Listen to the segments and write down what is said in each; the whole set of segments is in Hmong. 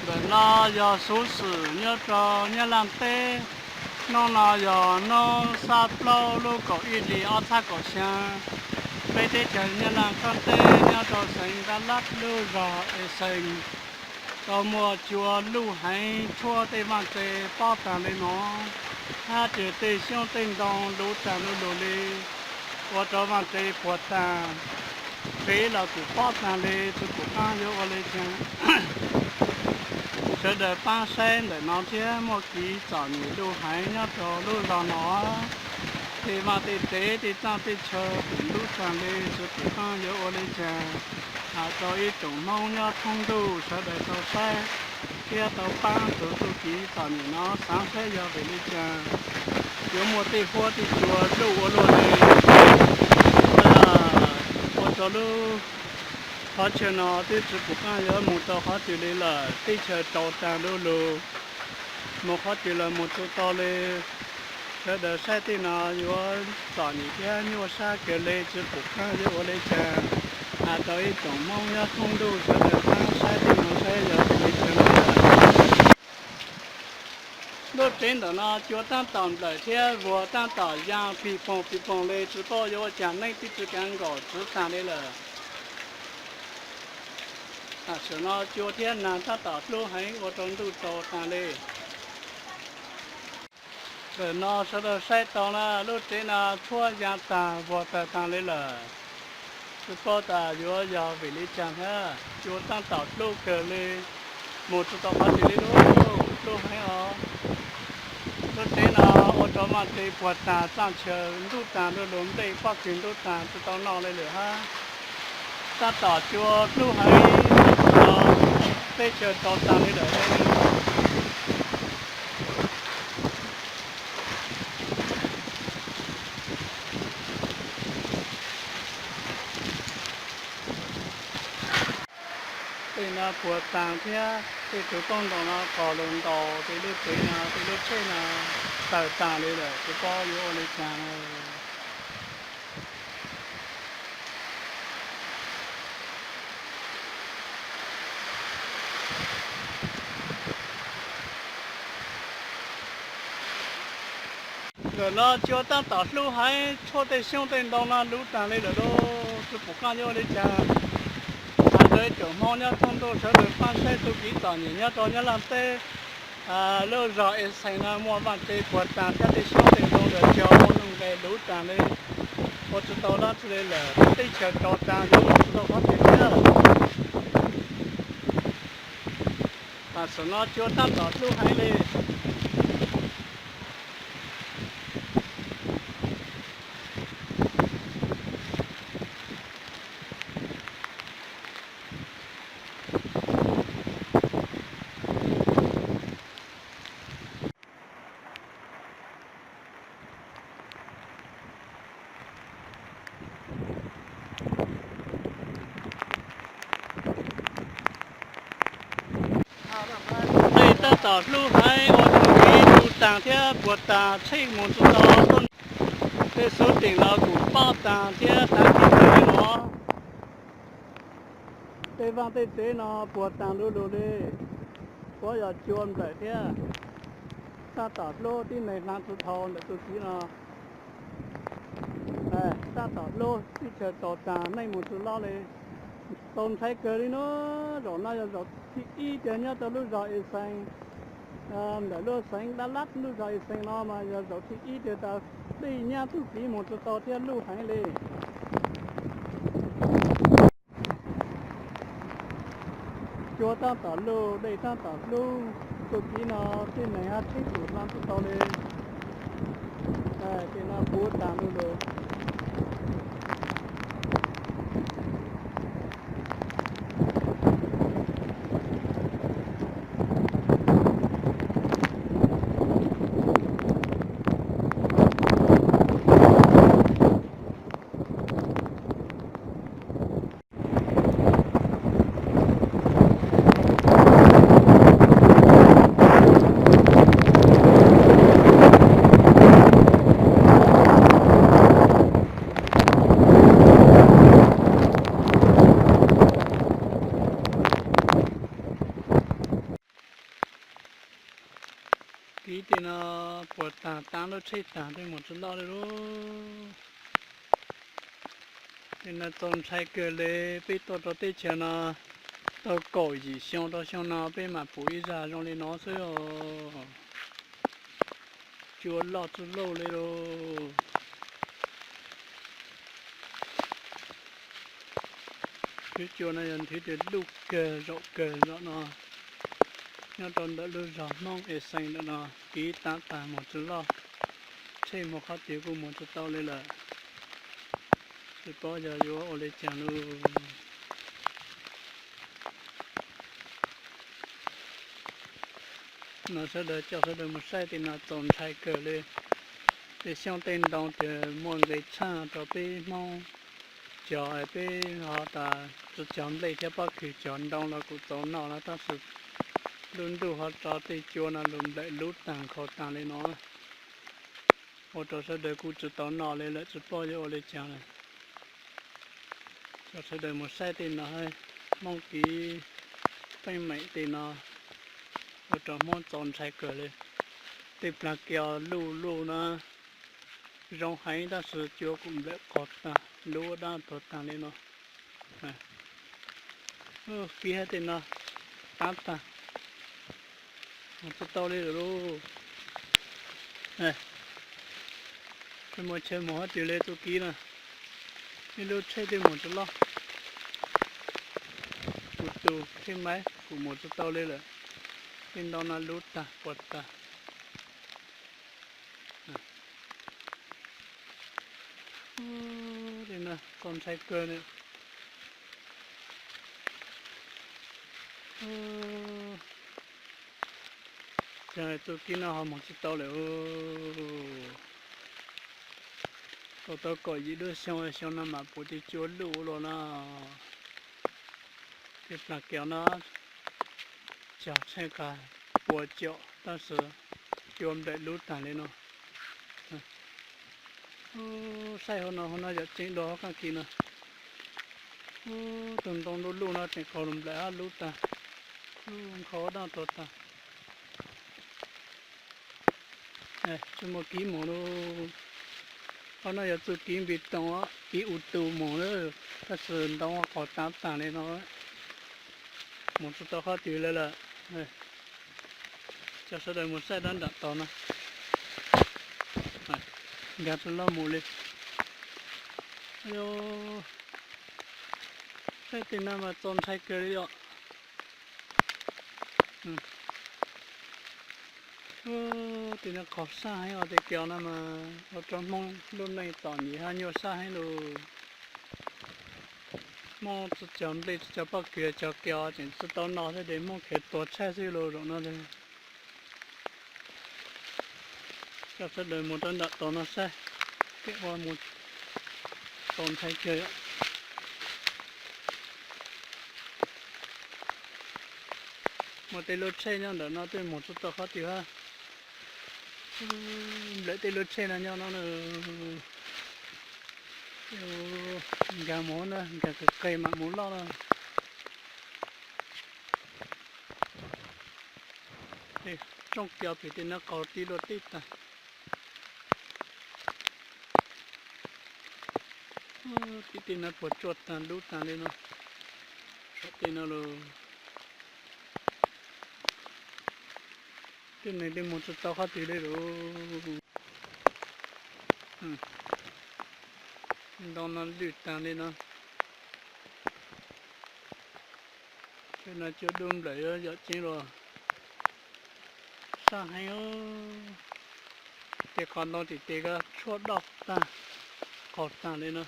Ntawm no yog xuv xwm nyob rau Nyab Laj teb. Hnub no yog hnub xab plaub lub kaum ib hlis ob txhiab kaum xyaa. Peb teb chaws Nyab Laj qab teb nyob rau xeev Dak Lab lub zog Es Xees tau muaj cua luj heev tshuab tej vaj tse pob taag le no, hab ces tej xyoob tej ntoo luv taag lu lug le, ua rau vaj tse puag taag, kev los kuj pob taag le, tsi pum qaab yuav ua le caag. Sawv daws paab saib ntawm no thiab, muaj kev txom nyem luj heev nyob rau lub zog no. Tej vaj tej tsev tej txaj tej chaw kuj ntub taag le, tsi pum qaab yuav ua le caag. Has rau ib tsoom Hmoob nyob thoob ntuj sawv daws tau saib thiab tau paab txug txuj kev txom nyem no, xaav saib yog vim le caag yuav muaj tej huab tej cua luj ua luaj le. Ua rau lub qhov chaw no twb tsi pum qaab yuav moog tau qhov twg le lawm, teb chaws rau taag lu lug, moog qhov twg los moog tsi tau le. Sawv daws saib tej no yuav txom nyem thiab nyuaj sab kawg le, tsi pum qaab yuav ua le caag. Has rau ib tsoom Hmoob nyob thoob ntuj sawv daws paab saib tej no saib yog vim le caag. Lub tsev ntawm no cua taab tom nplawm thiab vuag taab tom yaa pig poog pig poog le, tsi paub yuav ua caag, neeg twb tsi kaav nkaum txwv taag le lawm. Tam sim no cua thiab naag taab tom hlub heev ua rau ntuj tsaus taag le. Ntawm no sawv daws saib tau na, lub tsev no tshuab yaa taag vuag tawg taag le lawm. Tsi paub tas yuav yog vim le caag hab cua taab tom hlub kawg le, moog tsi tau qhov twg le lauj, hlub heev os. Lub tsev no ua rau vaj tse puag taag, txaj chaw ntub taag, lu lug nplej pob kws ntub taag, tsi tau noj le lawm hab. Taab tom cua hlub heev, teb chaws rau taag le lawm. Tej no puag taag thiab tej tug poj ntaus no qos lug ntaus tej lub tsev no, tej lub tsheb no tawg taag le lawm, tsi paub yuav ua le caag. Ntawm no cua taab tom hlub heev, tshuab tej xyoob tej ntoo no luv taag le lawm lauj, tsi pum qaab yuav ua le caag. Has rau ib tsoom Hmoob nyob thoob ntuj sawv daws paab saib txuj kev txom nyem nyob rau Nyab Laj teb. Lub zog Es Xees no muaj vaj tse puag taag thiab tej xyoob tej ntoo ntawm cog muaj nuj nqes luv taag le, ua tsi tau dlaab tsi le lawm, teb chaws rau taag yuav ua tsi tau qhov twg thiab. Tam sim no cua taab tom hlub heev le. Tej taab tom hlub heev ua rau kev luv taag thiab puag taag, tsheb moog tsi tau. Tej xuv teem no kuj pob taag thiab taav kis taag le no. Tej vaaj tej tsev no puag taag lu lug le, puab yog cua nplawm thiab. Taab tom hlub tib neeg hlaav txug dhau ntawm txuj kev no. Taab tom hlub teb chaws tsaus taag, neej moog txug lob le. Tau ntshai kawg le nuav, zaum no yog zaum thib ib tiag nyob rau lub zog Es Xees, ntawm lub xeev Dab Lab lub zog Es Xees no mas yog zaum thib ib tiag tas dlej nyab txuj kev moog tsi tau thiab luj heev le. Cua taab tom luj, dlej taab tom hlub, txuj kev no tib neeg hab tsheb kuj hlaav tsi tau le. Tej no puv taag lu lug. Kib tej no puas tag, taab lub tsheb tag, peb mus tsis loj li lauj. Tej no txaus ntshai kawg li, peb tuaj rau teb chaws no tau kaum yim xyoo rau xyoo no peb mam pum ib zag zoo li no xwb os. Cua loj txuj loj li lauj. Nthwv cua no yog nthwv tias luj kawg zaum kawg zaum no, nyob rau ntawm lub zos Hmoob Es Xees ntawm no, kib taab tag mus tsis loj, tsheb mus qhov twg kuj mus tsis tau li lawm. Tsis paub yog yuav ua li cas lauj. No sawv daws coj sawv daws mus saib tej no txaus ntshai kawg li. Tej xyoob tej ntoo ces muaj nqis tshaj rau peb Hmoob cog, peb ho tas tsis cog nplej thiab pob kws, cog ntoo los kuj txaus noj no, tab sis lub ntuj ho tso tej cua no lug nplawm lub tag nkhaus tag li no, ua rau sawv daws kuj tsis tau noj li lawm, tsis paub yuav ua li cas lawm. Coj sawv daws mus saib tej no, Hmoob kib teeb meem tej no ua rau Hmoob txaus ntshai kawg li. Tej plag kios luj luj no zoo heev tab sis cua kuj nplawm qaug tag, lub dab tuag tag li no. Kib hab tej no taab tag, mus tsis tau li lawm lauj. Tsis muaj chaw mus hab twg li, txuj kib na, ib lub tsheb twb mus tsis loj, kuv tus tsheb maib kuj mus tsis tau li lawm. Tej ntoo no luv tag puas tag. Txaus ntshai kawg li. Cas txuj kib no ho mus tsis tau lawm. Tau tau kaum yim lub xyoo, xyoo no mam pum tej cua luj ua luaj na. Tej plag kios no cog tshaj qas pua caum tab sis cua nplawm lub tag li no. Saib hauv no, hauv no yam ceev dua hauv qab kis no. Tus ntoo luj luj no tseem qaug lug nplawm hab lub tag, lub nkhaus dab tuag tag. Tsis muaj kib mus lauj. Qhov no yog txuj kib npis toos, kib u tu mus lawm, tab sis ntoo qaug tav tag li no, mus tsis tau qhov twg li lawm. Coj sawv daws mus saib dab nram tod no, nkag tsis loj mus li. Saib tej no mas txaus ntshai kawg li os. Tej no qaug sab heev os, tej kios no mas ua rau Hmoob lub neej txom nyem hab nyuaj sab heev lauj. Hmoob tsis cog nplej tsis cog pob kws, cog kios tseem tsis tau noj thiab ces Hmoob khiav tuag tshaib xwb lauj zaum no. Coj sawv daws mus rau nram tod no saib, kev ua mus txaus ntshai kawg. Muaj tej lub tsheb nyob ntawm no twb mus tsis tau qhov twg hab. Nplawm tej lub tsheb no nyob no na. Nkag mus na, nkag qis qis mam mus loj na. Tej tsooj kios pem tej no qaug tib luaj teb tag. Tim tej no puas tsuaj tag lub tag li no. Saum tej no los tej neeg tej mus tsis tau qhov twg li lauj. Ntoo no lwj tag li no. Tej no cua dub nplawm yuav yawm ceeb los sab heev. Tej qhov ntoo tim tes ko tshuab doj tag, qaug tag li no.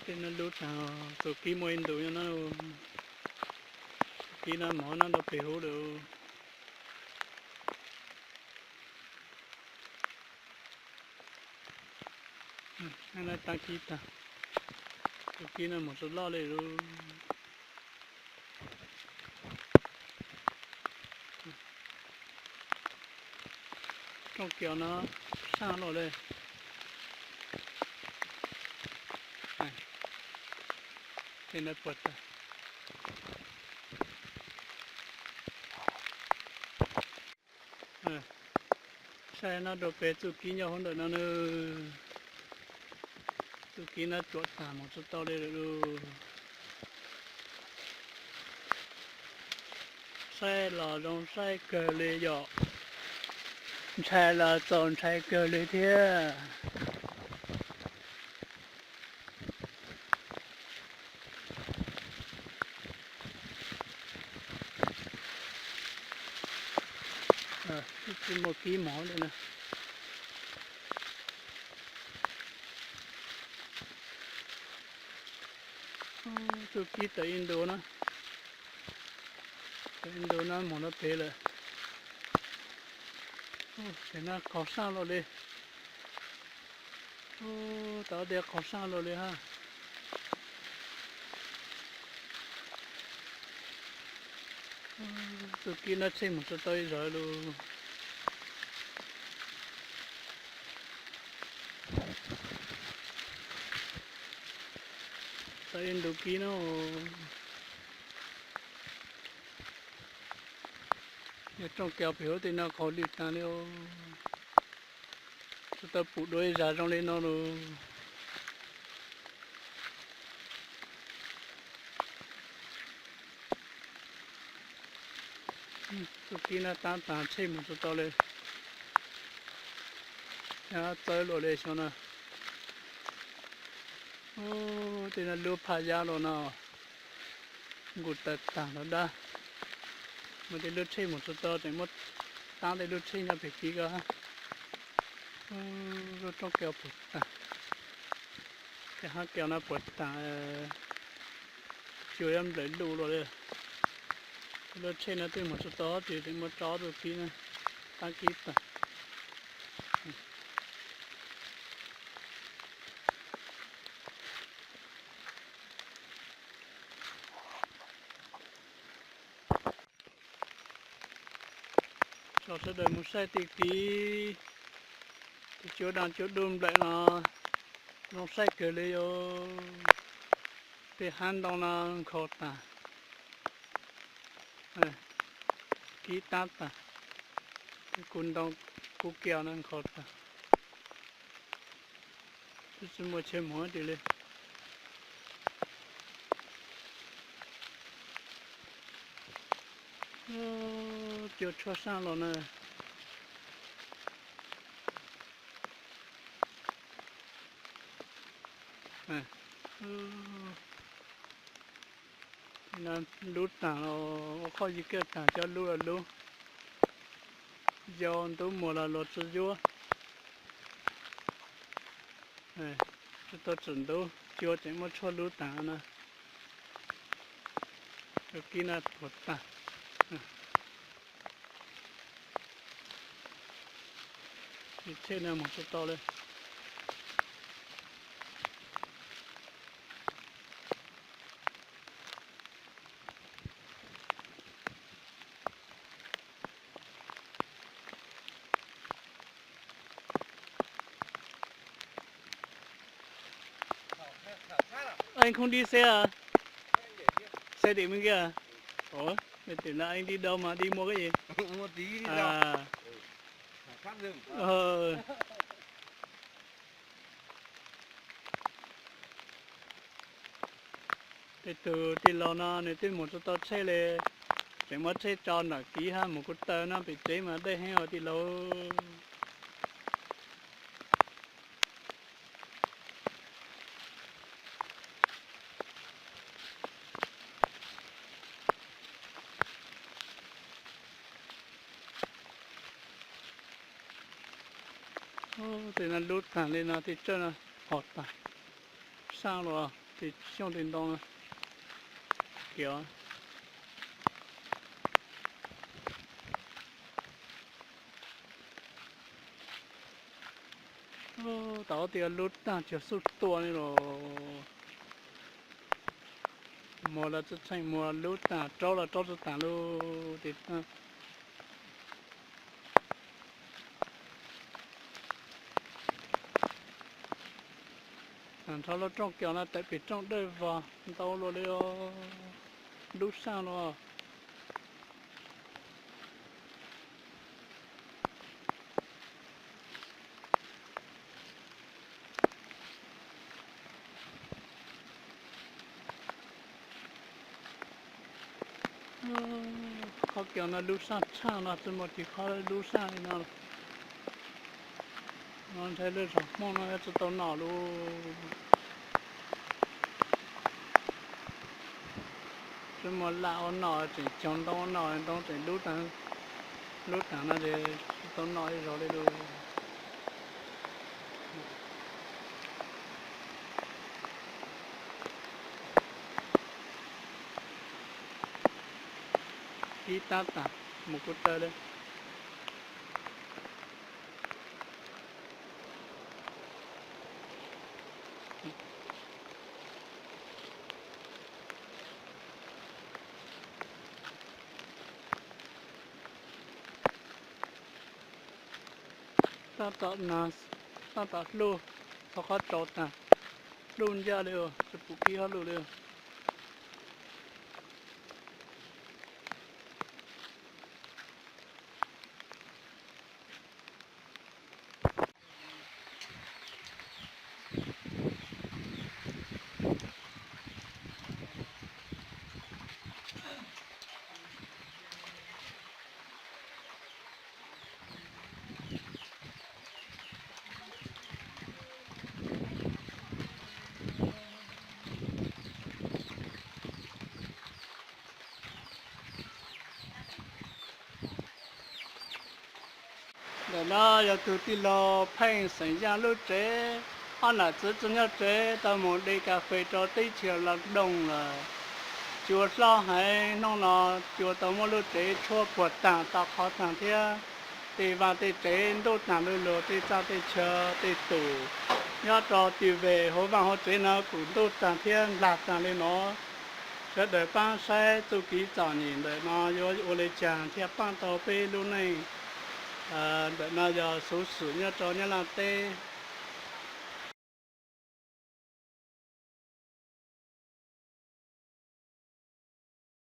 Tej no lub tag, txuj kib muaj ib ntus nyob no. Txuj kib no mov no rau pem huv lawm. Tag kib tag, txuj kib no mus tsis loj li lauj. Tsooj kios no sab loj li. Tej no puas tag. Saib no rau pem txuj kib nyob hauv ntawm no na. Txuj kib no tsuam tag mus tsis tau li lawm lauj. Saib los zoo saib kawg li yom. Ntshai los txaus ntshai kawg li thiab. Tsis muaj kib mov li na. Txuj kib tawm ib ntu na, tawm ib ntu na mus rau pem lawm. Ub, ces no qhov saj los li. Ub, tau tias qhov saj los li ha. Ub, txuj kib no tshem mus tsis tau ib zaug lauj. Tau ib ntu kib no. Yog rooj kaus pem hauv tej no qhov lwj tag li os. Tsis tau pum dua ib zag zoo li no lauj. Txuj kib no tab tas tshem mus tsis tau li. Txawb luaj li xyoo no. Ub, tej no lub phaj yab los no. Nkaus tawg tag los dab. Muaj tej lub tsheb mus tsis tau tseem muab tab tej lub tsheb nyob pem kib ko. Lub rooj kaus puas tag. Tej hab kaus no puas tag, cua yuav nplawm luj luaj li. Lub tsheb no twb mus tsis tau tseem muab tso txuj kib na, tab kib tag. Tso sawv daws mus saib tej kib, tej cua daj cua dub nplawm no, zoo saib kawg li os. Tej hab ntoo no nkhaus tag, kib tab tag, tej kub ntoo kub kiag no nkhaus tag. Twb tsis muaj chaw mus tiag li. Cua tshuab sab los na. Lub tag los ua qhov yig kaj tag cov lub los lub, yau ntub muag los luag tsis yuav. Tsis tau txim ntub, cua tseem muab tshuab lub tag na. Cov kib no puas tag. Tsis tsheb no mus tsis tau li. Anh không đi xe à? Xe để bên kia. Ủa, mày tưởng là anh đi đâu mà đi mua cái gì? Mua tí đi đâu? À. Ờ. Tej tug tij laug no nws twb mus tsis tau tsheb li, tseem muab tsheb tso nram kib hab mus kuv taw no pem tsev mas dej heev os tij laug. Tej no lub tag li no tej tsawb no hov tag, sab los tej xyooj tej ntoo kiag. Tau tias lub tag tsuas xub tua li los, muag los tsis tshee, muag lub tag, raub los raub tsis tag lub tag. Nrho lub rooj kios no tawm pem rooj dawj vog ntau luaj li, dub saj no. Qhov kios no dub saj tshaj no, tsis muaj tis qhov dub saj li no. No ntshai lub zos Hmoob no yuav tsis tau nom lawm. Tsis muaj lam ua nom, tseem cog ntoo ua nom, ntoo tseem dub taag. Dub taag no ces tsis tau nom ib zaug li lawm. Ib tab taag, mus kuj tsaws li. Tab tom nag, tab tom hlub, txog qhov tsaus taag, hlub ncaj li, tsis pum kib hauj lwm li. Ntawm no yog tug tij laug Pheej xeem Yaj lub tsev. Ob nam txiv tsi nyob tsev, tau mus de kas fes rau teb chaws Los Dooj lawm. Cua hlob heev, hnub no cua tau muab lub tsev tshuab puag taag tau qhov taag thiab. Tej vaaj tej tsev ntuj taag lu lug, tej txaj tej chaw tej tug nyob rau tim vem hauv vaaj hauv tsev no kuj ntuj taag thiab nplag taag li no. Sawv daws paab saib txuj kev txom nyem ntawm no yuav ua le caag thiaj paab tau peb lub neej. Ntawm no yog xuv xwm nyob rau Nyab Laj teb.